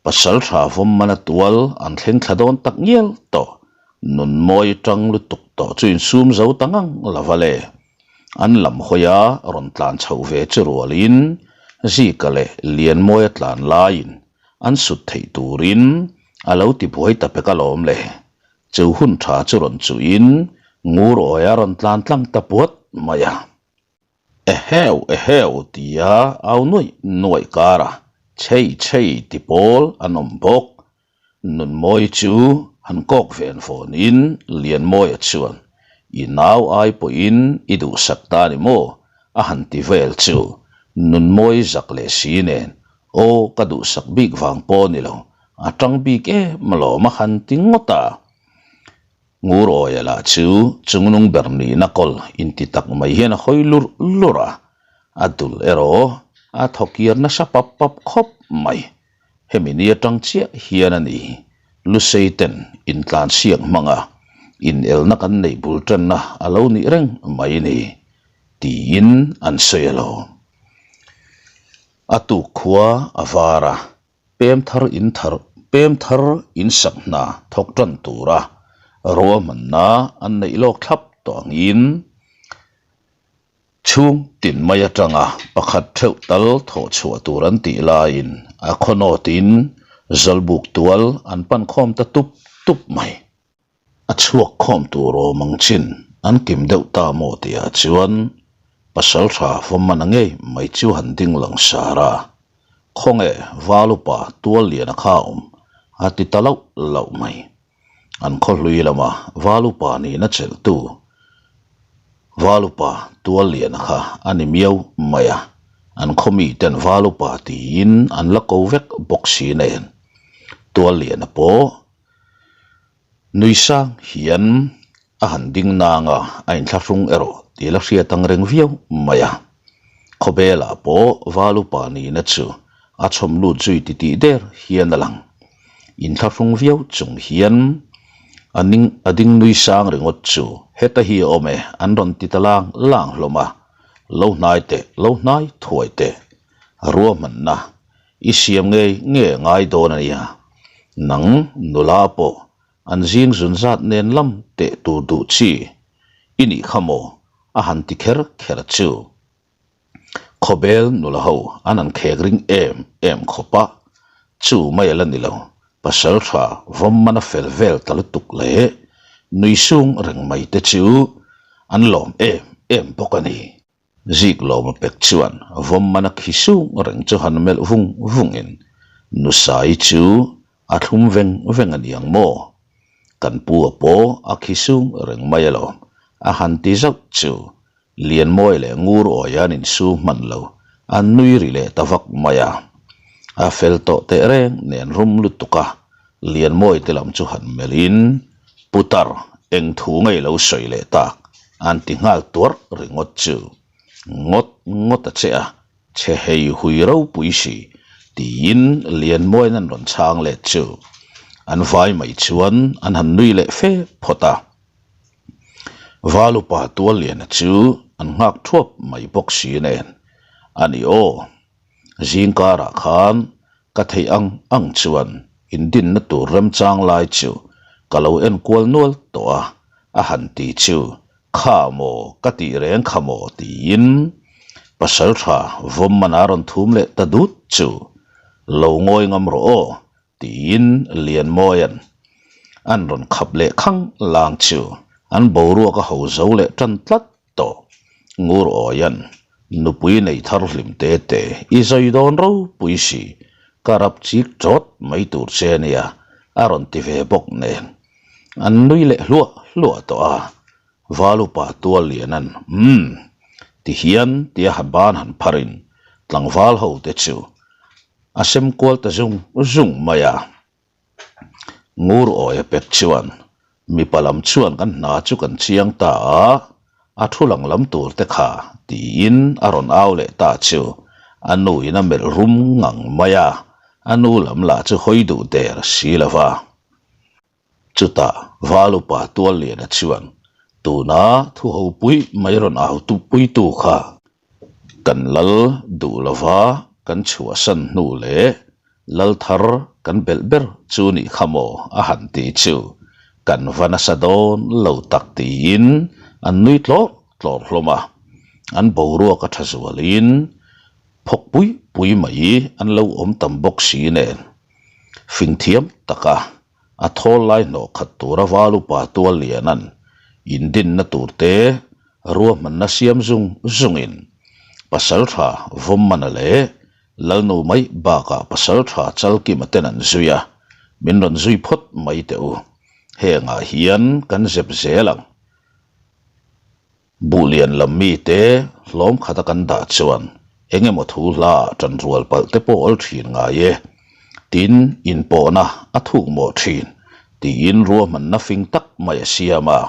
Pasal tha vawm mana tual an thleng thla dawn tak ngial tawh. Nun mawi tang lutuk tawh chu insum zo ta ngang lo va le. An lam hawia rawn tlan chhoh ve chu rualin Zika leh Lianmawia tlan laiin an sut theih turin a lo ti buai ta pek alawm le. Chu hun tha chu rawn chuhin ngur awia rawn tlan tlang ta puat mai a. Eheu eheu tia au nuaih nuaih kara chei chei ti pawl an awm bawk. Nunmawi chu han kawk ven vawnin Lianmawia chuan i nau ai pawhin i duhsak ta ni maw a han ti vel chu Nunmawi zak leh si nen aw ka duhsak bik vang pawh ni lo a tang bik em alawm a han ti ngawt a. Ngur awia lah chu chungnung ber nihna kawl inti tak mai hian a hawi lurh lurh a, a dul erawh a thaw kiar nasa pap pap khawp mai. Hemi ni atang chiah hian a ni, Lusei ten intlansiak hmanga inelna kan neih bul tanna a lo nih reng mai ni, tiin an sawi alawm. A tuk khua a var a, Pem thar in thar pem thar in sak hna thawk tan tura ruahmanna an neih lawk thlap tawh angin chhung tin mai atanga pakhat theuh tal thawh chhuah tur an tih laiin a khawnawtin Zawlbuk tual an pan khawm ta tup tup mai. A chhuak khawm tur awm ang chin an kim deuh ta maw tihah chuan Pasaltha Vawmmana ngei mai chu han ding lang sar a, Khawnge Valupa Tualliana kha awm a ti ta loh loh mai. An khawhlui lama Valupa nihna chelhtu Valupa Tualliana kha a ni miau mai a, an khaw miten Valupa tiin an la ko vek bawk si nen Tualliana pawh Nui sang hian a han ding nang a, a inthlahrung erawh tih la hriat ang reng viau mai a. Khawbelah pawh Valupa nihna chu a chhawm lut zui titih der hian a lang. Inthlahrung viau chung hian a ning a ding nui sang ringawt chu heta hi a awm e an rawn ti ta lang lang hlawm a, lo hnai teh, lo hnai thuai teh ruahmanna I siam ngei nge ngai dawn a nia. Nang nula pawh an zing zun zat nen lam teh tur duh chi i nih kha maw a han ti kher kher chu. Khawbel nula ho an han khek ring em em khawp a, chu mai a la ni lo, pasal tha vawm man a fel vel ta lutuk leh nui sung reng mai te chu an lawm em em bawk a ni. Zik lawma pek chuan vawm mana khi sung reng chu han melh vung vungin Nusai chu a thlum veng veng a niang maw? Kan pu a pawh a khi sung reng mai alawm, a han ti zauh chu Lianmawi leh Ngur awia an insu hman lo, an nui ri leh ta vak mai a. A fel tawh teh reng nen rum lutuk a, Lianmawi te lam chu han melhin Putar, eng thu ngei lo sawi leh tak? An ti nghal tuarh ringawt chu. Ngawt ngawt a che a, che hei hui ropui si, tiin Lianmawiin an rawn chhang let chu. An vai mai chuan an han nui leh fe phawt a. Valupa Tualliana chu an nghak thuap mai bawk si nen, A ni aw, zingkarah khan ka theih ang ang chuan indinna tur remchang lai chu ka lo enkual nual tawh a, a han ti chu kha maw ka tih reng kha maw tiin pasaltha vawmmana rawn thum leh ta dut chu lo ngawi ngam rawh aw tiin Lianmawia'n an rawn khap leh khang lang chu an boruak a ho zo leh tan tlat tawh. Ngur Awia'n nupui nei thar hlim te te i zai dawn ropui si, ka rap chik tawt mai tur che nia a rawn ti ve bawk nen an nui leh hluah hluah tawh a. Valupa Tualliana'n umm ti hian tia ban han pharin tlangval ho te chu A sem kual ta zung zung mai a. Ngur awia pek chuan mipa lam chuan kan hna chu kan chiang ta a, a thu lang lam tur te kha tiin a rawn au leh ta chu a nu in a melh rum ngang mai a, a nu lam lah chu hawi duh der si lo va. Chutah Valupa Tualliana chuan tuna thuhopui mai rawn au puitu kha kan lal duh lova kan chhuahsan hnu leh lal thar kan belh ber chu nih kha maw a han ti chu kan va nasa dawn lo tak tiin an nui tlawrh tlawrh hlawm a, an boruak a tha zualin phawk pui pui mai an lo awm tam bawk si nen. Fing thiam taka a thawl lai hnawh khat tura val upa Tualliana'n indinna turte ruahmanna siam zung zungin Pasaltha Vawmmana leh Lalnu mai bakah Pasaltha Chalkima ten an zui a, min rawn zui phawt mai teh u, hengah hian kan zep zel ang. Buhlian lam mite hlawm khata kan dah chuan eng emaw thu hla ah tan rual palh te pawh awl thin ngai e, tin inpawhna a thuk mawh thin tiin ruahmanna fing tak mai a siam a.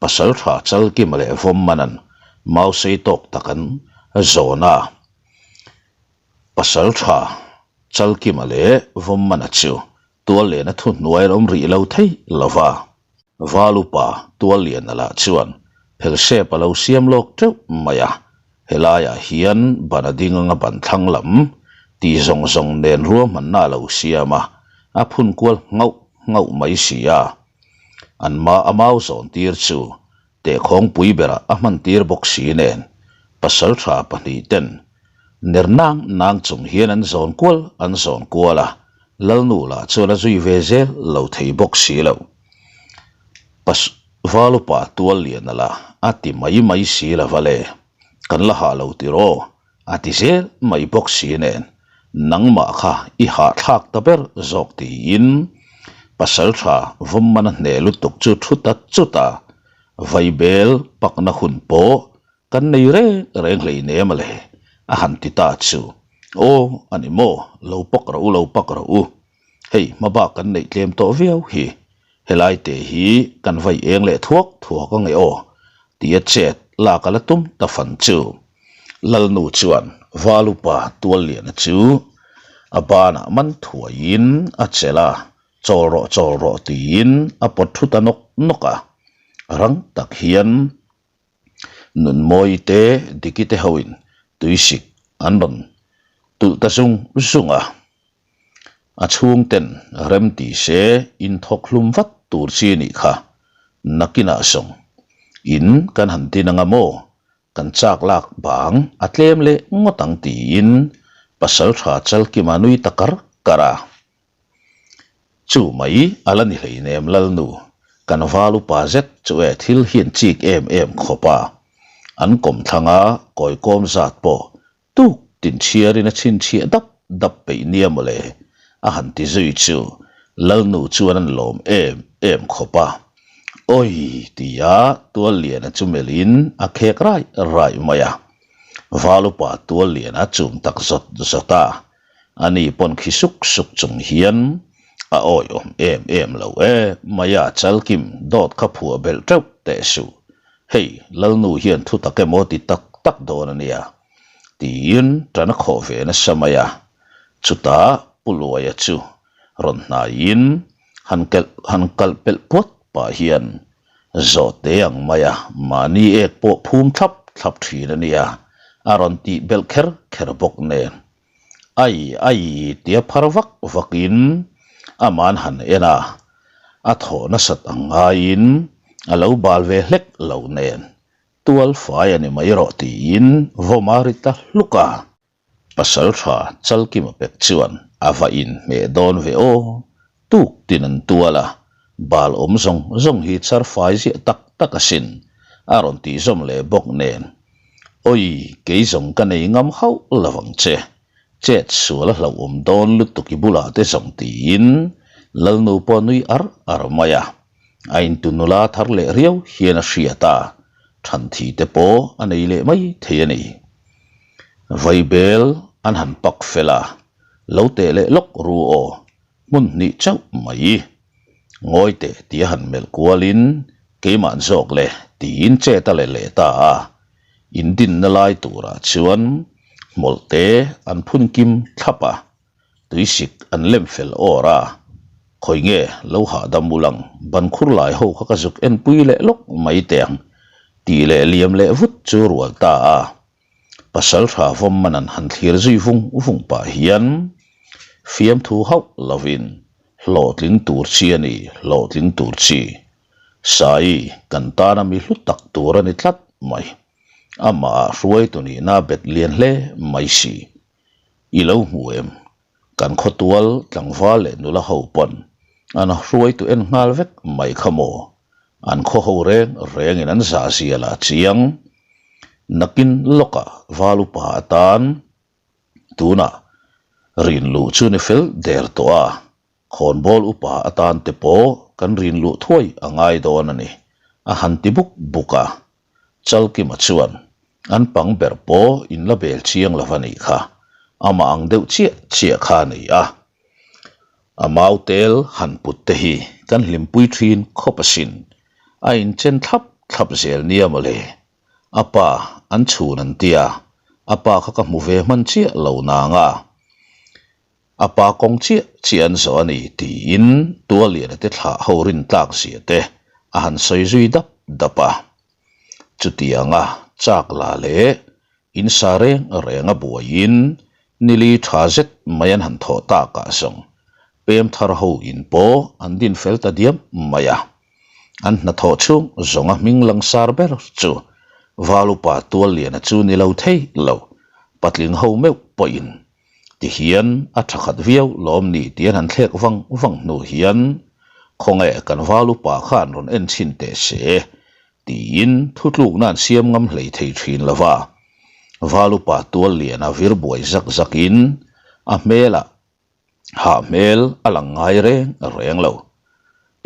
Pasaltha Chalkima leh Vawmmana'n mau sei tawk tak an zawn a. Pasaltha Chalkima leh Vawmmana chu Tuallena thuhnuai an awm rih lo thei lo va. Valupa Tualliana lah chuan phelsep a lo siam lawk teuh mai a, helaiah hian ban a ding anga ban thlang lam tih zawng zawng nen ruahmanna a lo siam a, a phun kual nghauh nghauh mai si a. An ma a mau zawn tir chu tehkhawngpui berah a hman tir bawk si nen pasaltha pahnih ten ner nang nang chung hian an zawn kual an zawn kual a, Lalnu lah chuan a zui ve zel lo thei bawk si lo. Pas Valupa Tualliana lah a ti mai mai si lo va le, kan la hah lo tiraw a ti zel mai bawk si nen nangmah kha i hahthlak ta ber zawk tiin Pasaltha Vawmmana hneh lutuk chu thu ta chut a, Vaibel pakna hun pawh Kan nei reng reng hleinem a le, a han ti ta chu. Aw, a ni maw, lo pak rawh u, lo pak rawh u. Hei, hma bak kan neih tlem tawh viau hi. Helai te hi kan vai eng leh thuak thuak ang e aw, tia chet lak a la tum ta fan chu. Lalnu chuan Valupa Tualliana chu a banah man thuaiin a chelh a, chawl rawh chawl rawh tiin a pawt thu ta nawk nawk a. Rang tak hian Nunmawi te Diki te hoin tuisik an rawn tulh ta zung zung a, a chhungten rem ti se inthawk hlum vat tur chi nih kha nakinah zawng in kan han tin anga maw kan chak lak bang a tlem leh ngawt ang tiin Pasaltha Chalkima nui ta kar kar a. Chu mai a la ni hleinem Lalnu, kan val upa zet chu e thil hian chik em em khawp a, an kawmthlang a kawikawm zat pawh tuk tin chhiarin a chhinchhiah dap dap peih nia mawle a han ti zui chu Lalnu chuan an lawm em em khawp a, Awi tia Tualliana chu melhin a khek raih raih mai a, val upa Tualliana chum tak zawt zawt a. Ani pawn khi suk suk chung hian a awihawm em em lo e, Maya Chalkim dawt kha phuah belh teuh teh suh. Hei, Lalnu hian thu tak emaw ti tak tak dawn a nia, tiin ṭan a khawh ve nasa mai a. Chutah Pu Luaia chu rawn hnaiin han kelh han kalh pelh puat pah hian zawhte ang maia mahni ek pawh phum thlap thlap thin a nia, a rawn tih belh kher kher bawk nen. Ai ai tia phar vak vakin aman han en a, a thawh nasat ang ngaiin a lo bal ve hlek lo nen tual fai a ni mai rawh tiin vawm a ri ta hluk a. Pasaltha Chalkima pek chuan a va inhmeh dawn ve aw, tuk tin an tual a, bal awm zawng zawng hi char fai ziah tak tak asin a rawn tih zawm leh bawk nen. Awi, kei zawng ka nei ngam hauh lo vang che, chet sual a hlauhawm dawn lutuk i bulah te zawng tiin Lalnu pawh nui ar ar mai a, a intu nula thar leh riau hian a hriat a, thanthi te pawh a nei leh mai thei a ni. Vaibel an han pak fel a, lo teh leh lawk ru aw, hmun hnih chauh mai. Ngawi teh tia han melh kualin keimah zawk le tiin chet a let leh ta a, in dinna lai turah chuan hmawlh te an phun kim thlap a, tuisik an lem fel awr a, khawi nge lo hahdam ulang ban khur lai ho kha ka zuk enpui leh lawk mai teh ang tih leh liam leh vut chu rual ta a. Pasal tha vawm man an han thlir zui vung vung pah hian fiamthu hauh lovin hlawhtling tur chi a ni, hlawhtling tur chi. Sai kan tana mi hlu tak tur a ni tlat mai. Amah ah hruaitu nihna bet lian hle mai si. I lo hmu em? Kan khawtual tlangval leh nula ho pawn an hruaitu en nghal vek mai kha maw? An khaw ho reng rengin an zah zia lah chiang. Nakin lawkah val upa atan tunah rin luh chu ni fel der tawh a, khawnbawl upa atan te pawh kan rin luh thuai a ngai dawn a ni, a han ti buk buk a. Chalkima chuan, An pang ber pawh in la bel chiang lo a nih kha, amah ang deuh chiah chiah kha a ni a. A mau tel han put te hi kan hlimpui thin khawp asin, a inchen thlap thlap zel nia mawle. A pa an chhun an tia, a pa kha ka hmu ve hman chiah lo nang a. A pa kawng chiah chiah an zawh a ni tiin Tualiana te thlah ho rin tlak zia te a han sawi zui dap dap a. Chutianga chak la leh in sa reng reng a buaiin nili tha zet mai an han thawh takah zawng pem thar ho in pawh an din fel ta diam mai a. An hnathawh chhung zawnga hming langsar ber chu Valupa Tualliana chu ni lo thei lo, patling ho meuh pawhin Tihian a tha khat viau lawm ni tih an han thlek vang vang hnu hian khawnge kan val upa khan rawn en chhin teh se tiin thutlukna an siam ngam hlei thei thin lo va. Val upa tual lian a vir buai zak zakin a hmelah hah hmel a lang ngai reng reng lo.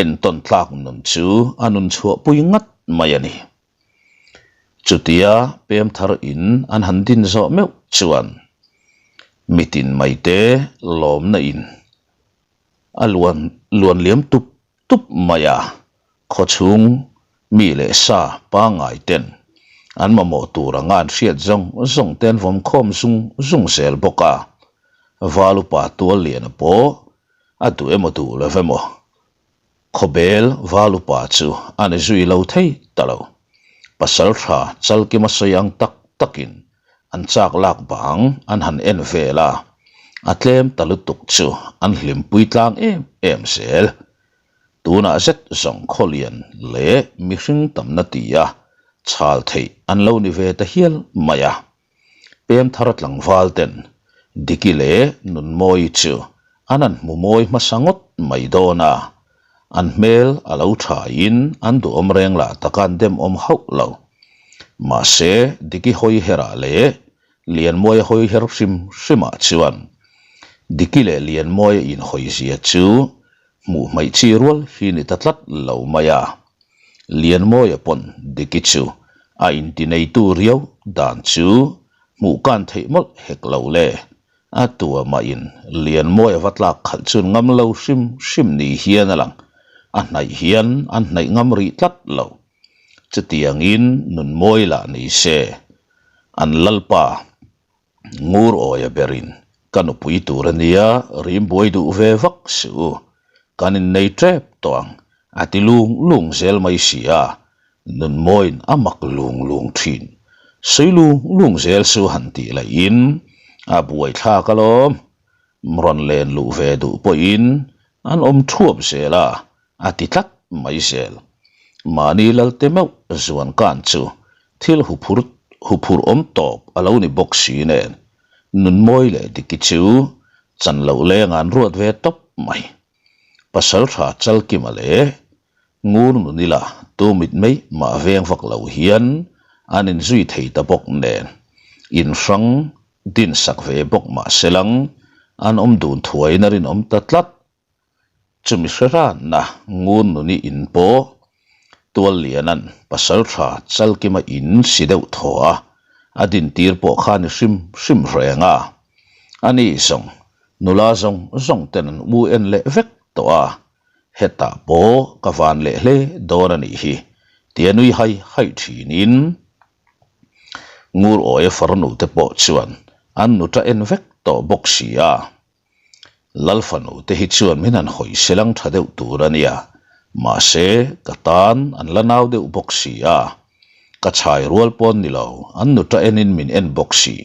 Entawn tlak nun chu a nun chhuahpui ngat mai a ni. Chutia pem thar in an han din zawh meuh chuan mitin maite lawmna in a luan luan liam tup tup mai a, khawchhung mi leh sa pangngai ten an mamawh tur anga an hriat zawng zawng te an vawm khawm zung zung zel bawk a, Valupa Tualliana pawh a duh emaw duh lo emaw Khawbel Valupa chu a ni zui lo thei ta lo. Pasal tha Chalkima sawi ang tak takin an chak lak bang an han en vel a, a tlem ta lutuk chu an hlimpui tlang em em zel. Tunah zet zawng khawlian leh mihring tamna tia chhal theih an lo ni ve ta hial mai a. Pem thar tlangval ten Diki leh Nunmawi chu an han hmu mawi hmasa ngawt mai dawn a, an hmel a lo thain an duhawm reng lah taka an demawm hauh lo. Mahse, Diki hawi herah leh Lianmawia hawi her hrim hrimah chuan Diki leh Lianmawia inhawizia chu hmuh hmaih chi rual hi ni ta tlat lo mai a. Lianmawia pawn Diki chu a intineitu riau dan chu hmuh kan theih mawlh hek lo le. A tua mahin Lianmawia va tlak khalh chun ngam lo hrim hrim ni hian a lang. A hnaih hian an hnaih ngam rih tlat lo. Chutiangin nun mawi lah ni se, an lalpa ngur awia berin ka nupui tur a nia, rim buai duh ve vak suh u, kan innei tep tawh ang, a ti lung lung zel mai si a, nun mawiin a mak lung lung thin. Sawi lung lung zel su han tih laiin a buaithlak alawm, rawn len luh ve duh pawhin an awm thuap zel a, a ti tlat mai zel. Mahni lalte meuh zuan kan chu thil huphur huphurh awm tawp a lo ni bawk si nen, Nunmawi leh Diki chu chan loh leng an ruat ve tawp mai. Pasaltha Chalkima leh Ngur Nunila tu mit mai mah veng vak lo hian an inzui thei ta bawk nen, inhrang dinsak ve bawk mah selang an awm dun thuaiin a rinawm ta tlat. Chumi hre ranna ngun nuni in pawh Tualliana'n pasaltha Chalkima in si deuh thaw a, a dintir pawh kha ni hrim hrim reng a. Ani zawng, nula zawng zawng ten an u en leh vek tawh a, hetah pawh ka van leh hle dawn a nih hi, tia nui hai hai thinin Ngur Awia farnu te pawh chuan an nuta en vek tawh bawk si a. Lalfanu te hi chuan min han hawi selang tha deuh tur a nia, mahse ka tan an la nau deuh bawk si a, ka chhai rual pawn ni lo, an nuta enin min en bawk si,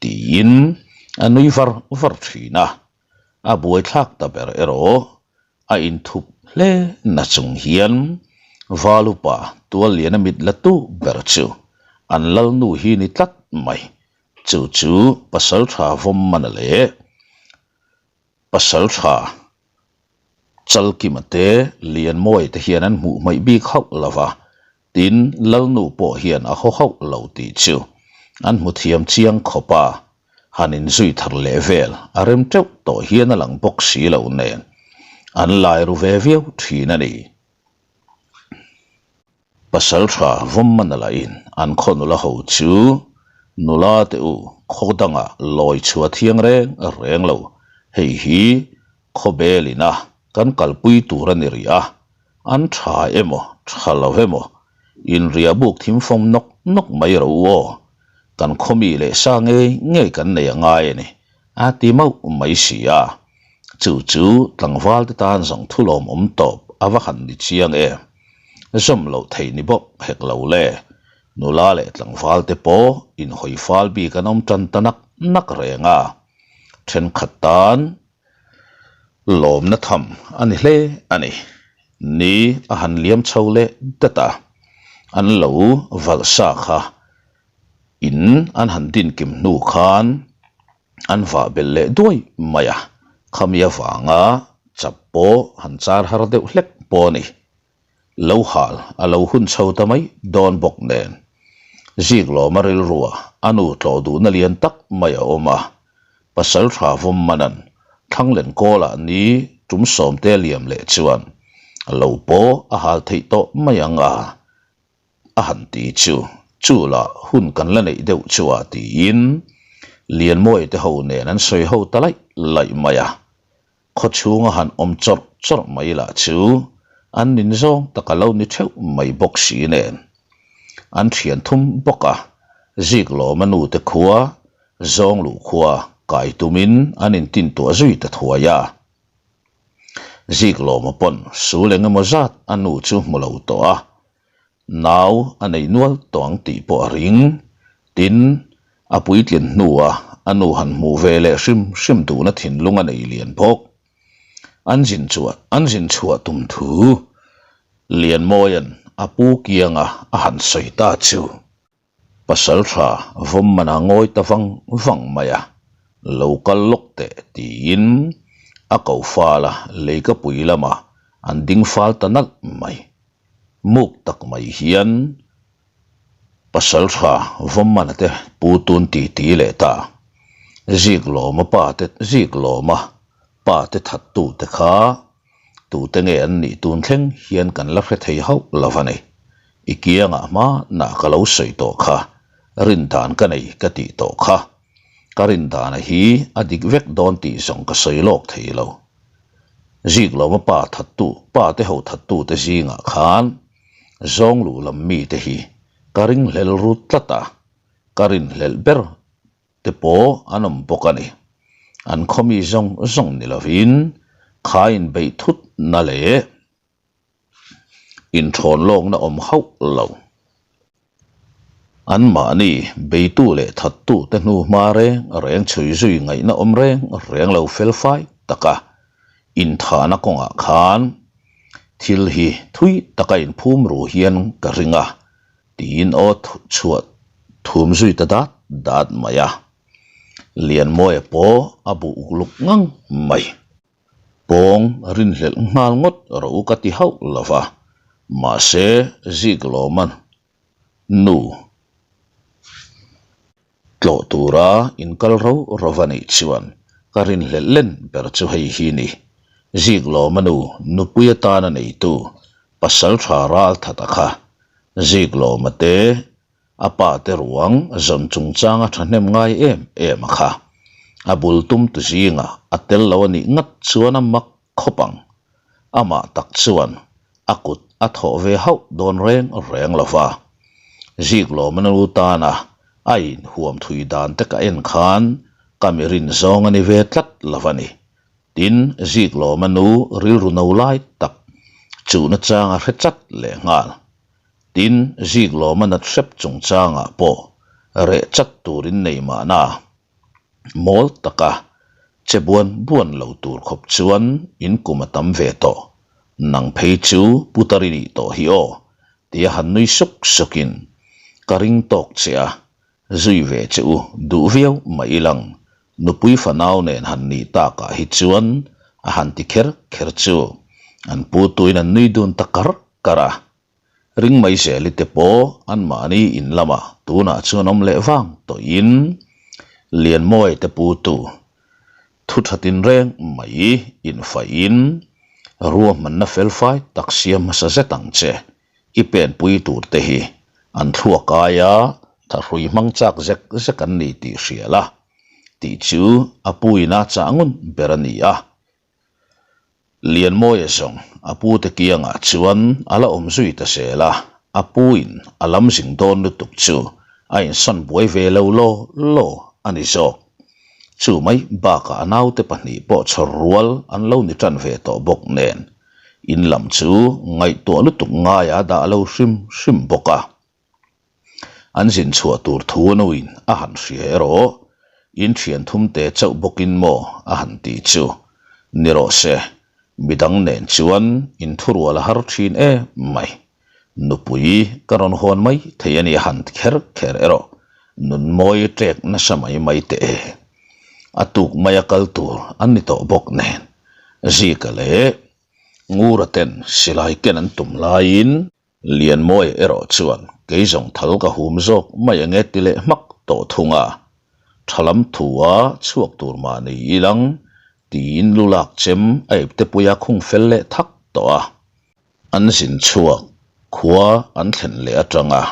tiin a nui var var thin a. A buaithlak ta ber erawh a inthup hle na chung hian Valupa Tualliana mit la tu ber chu an lalnu hi ni tlat mai. Chu chu Pasaltha Vawmmana leh Pasaltha Chalkima te Lianmawia te hian an hmuh hmaih bik hauh lo va, tin Lalnu pawh hian a haw hauh lo tih chu an hmu thiam chiang khawp a, han inzui thar leh vel a rem teuh tawh hian a lang bawk si lo nen an lai ru ve viau thin a ni. Pasaltha Vawmmana lahin an khaw nula ho chu nula te u khaw dangah lawi chhuah thiang reng reng lo, hei hi khawbelina kan kalpui tur a ni rih a, an tha emaw tha lo emaw inriah buk thim fawm nawk nawk mai ro u aw, kan khawmi leh sa ngei ngei kan nei a ngai a ni a ti mauh mai si a, chu chu tlangval te tan zawng thu lawmawm tawp a va han ni chiang em. Zawm loh theih ni bawk hek lo le, nula leh tlangval te pawh inhawi fal bik an awm tan ta nak nak reng a, thenkhat tan lawmna tham a ni hle a ni. Ni a han liam chho leh dat a, an lo valh sa kha in an han dinkim hnu khan an vah belh leh duai mai a, khami avanga chap pawh han char har deuh hlek pawh a ni. Lo hal a lo hun chho ta mai dawn bawk nen. Ziklawma rilrua a nu tlawh duhna lian tak mai a awm a, pasal tha vawm manan Thlanglen kawlah ni tum sawmte liam leh chuan lo pawh a hal theih tawh mai ang a. A han ti chu, chu lah hun kan la neih deuh chu a tiin Lianmawia te ho nen an sawi ho ta laih laih mai a. Khaw chhunga han awm chawrh chawrh mai lah chu an nin zawng tak a lo ni theuh mai bawk si nen. An thian thum bawk a, Ziklawma nu te khua, Zawngluh khua kai tumin an intintuah zui ta thuai a. Ziklawma pawn sul eng emaw zat a nu chu hmu lo tawh a, nau a nei nual tawh ang tih pawh a ring. Tin, a puitlin hnua a nu han hmuh ve leh hrim hrim duhna thinlung a nei lian bawk. An zin chuah an zin chhuah tum thu Lianmawia'n a pu kianga a han sawi ta chu. Pasal tha vawm man a ngawi ta vang vang mai a, lo kal lawk teh tiin a ko fal a, leikapui lamah an ding fal ta nalh mai. Muk tak mai hian pasal tha vawm mana te pu tun ti ti leh ta. Ziklawma pa te Ziklawma pa te thattu te kha Tute nge an nih tun thleng hian kan la hre thei hauh lo a ni. I kiangah hmanah ka lo sawi tawh kha, rindan ka nei ka tih tawh kha. Ka rindana hi a dik vek dawn tih zawng ka sawi lawk thei lo. Ziklawma pa thattu, pa te ho thattu te zingah khan. Zawng luh lam mite hi ka ringhlel rut tlat a, ka rinhlelh ber te pawh an awm bawk a ni. An khawmi zawng zawng ni lovin kha inbeih thutna leh inthawn lawkna awm hauh lo. Anmahni beitu leh thattu te hnu hma reng reng chhui zui ngaihna awm reng reng lo felfai taka inthahna kawngah khan thil hi thui taka inphum ru hian ka ring a tiin aw chhuah thum zui ta dat dat mai a. Lianmawia pawh a bu uk luk ngang mai. Pawng rinhlelh nghal ngawt rawh u ka ti hauh lo va, mahse Ziklawma nu tlawh tura inkal ro rova nih chuan ka rinhlelh len ber chu hei hi ni. Ziklawma nu nupui atana neitu pasal tha ral thata kha Ziklawma te A pa te ruang zawn chungchanga thahnem ngai em em a kha. A bul tum tu zingah a tel lo a nih ngat chuan a mak khawp ang. Amah tak chuan a kut a thawh ve hauh dawn reng reng lo va. Ziklawm a nu tana a inhuam thui dan te ka en khan ka mi rin zawng a ni ve tlat lo a ni. Tin, Ziklawm a nu rilru no lai tak chuh nachang a hre chat lehnghal. Tin, Ziklawma nat hrep chungchangah pawh reh chat turin nei mahna mawl taka che buan buan lo tur khawp chuan in kum a tam ve tawh. Nang phei chu putar i nih tawh hi aw, tia han nui suk sukin ka ring tawk che a, zui ve che u duh viau mai ilang nupui fanau nen han nih takah hi chuan a han ti kher kher chu an pu tuin an nui dun ta kar kar a. Ring mai zeli te pawh anmahni in lamah tunah chuan awm leh vang tawhin Lianmawi te pu tu thu tha tinreng mai infaihin ruahmanna felfai tak siam hmasa zet ang che i penpui tur te hi an thluak aia thahrui hmang chak zek zek an ni tih hria la tih chu a pu ina chah ngun ber a ni a. Lianmawia zawng a pute kiangah chuan a la awm zui ta zel a, a puin a lam zing dawn lutuk chu a insawn buai ve lo law law a ni zawk. Chu mai bakah a naute pahnih pawh chhawr rual an lo ni tan ve tawh bawk nen, in lam chu ngaihtuah lutuk ngaia dah lo hrim hrim bawk a. An zin chhuah tur thu a nuin a han hria erawh in thian thum te chauh bawkin maw a han ti chu ni rawh se, midang nen chuan in thurual a har thin em mai. Nupui ka rawn hawn mai thei a ni a han ti kher kher erawh nunmawi ṭek nasa mai mai teh e. A tuk maia kal tur an ni tawh bawk nen Zika leh Ngura ten silai ken an tum laiin Lianmawi erawh chuan kei zawng thal ka hum zawk mai ange ti leh hmak tawh thung a, tha lam thu a chhuak tur mah ni ilang tiin lu lak chem a ipte puia khung fel leh thak tawh a. An zin chhuak khua an thlen leh atanga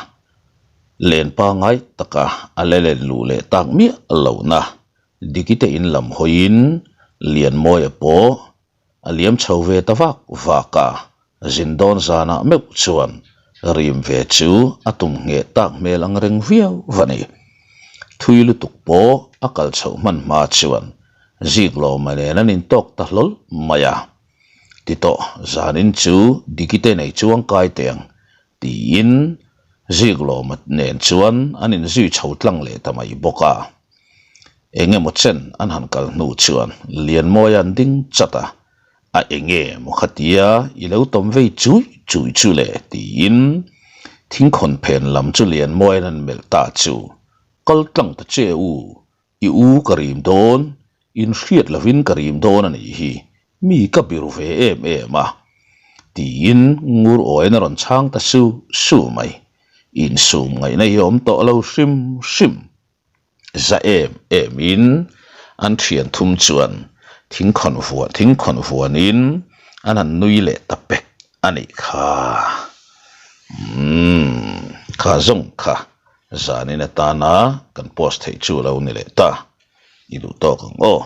len pangai taka a la len luh leh tak miah lohna Dikite in lam hawiin Lianmawia pawh A liam chho ve ta vak vak a, zin dawn zanah meuh chuan rim ve chu a tum ngheh tak hmel ang reng viau va ni. Thui lutuk pawh a kal chhoh hman hma chuan Ziklawma nen an intawk ta hlawl mai a. Ti tawh, zanin chu Dikite nei chuang kai teh ang tiin Ziklawma nen chuan an inzui chho tlang leh ta mai bawk a. Eng emaw chen an han kal hnu chuan Lianmawia an ding chat a, A eng emaw khatia i lo tawm vei chui chui chu le tiin thingkhawn phen lam chu Lianmawia'n an melh ta chu, Kal tlang ta che u, i u ka rim dawn, in hriat lovin ka rim dawn a nih hi, mi ka biru ve em em a tiin ngur awiin a rawn chhang ta su su mai, insum ngaihna hi a awm tawh lo hrim hrim. Za em em in an thian thum chuan thingkhawn vuan thingkhawn vuanin an han nui leh ta pek a nih kha. Umm kha zawng kha zanin atana kan post theih chu lo ni leh ta i duh tawk ang aw.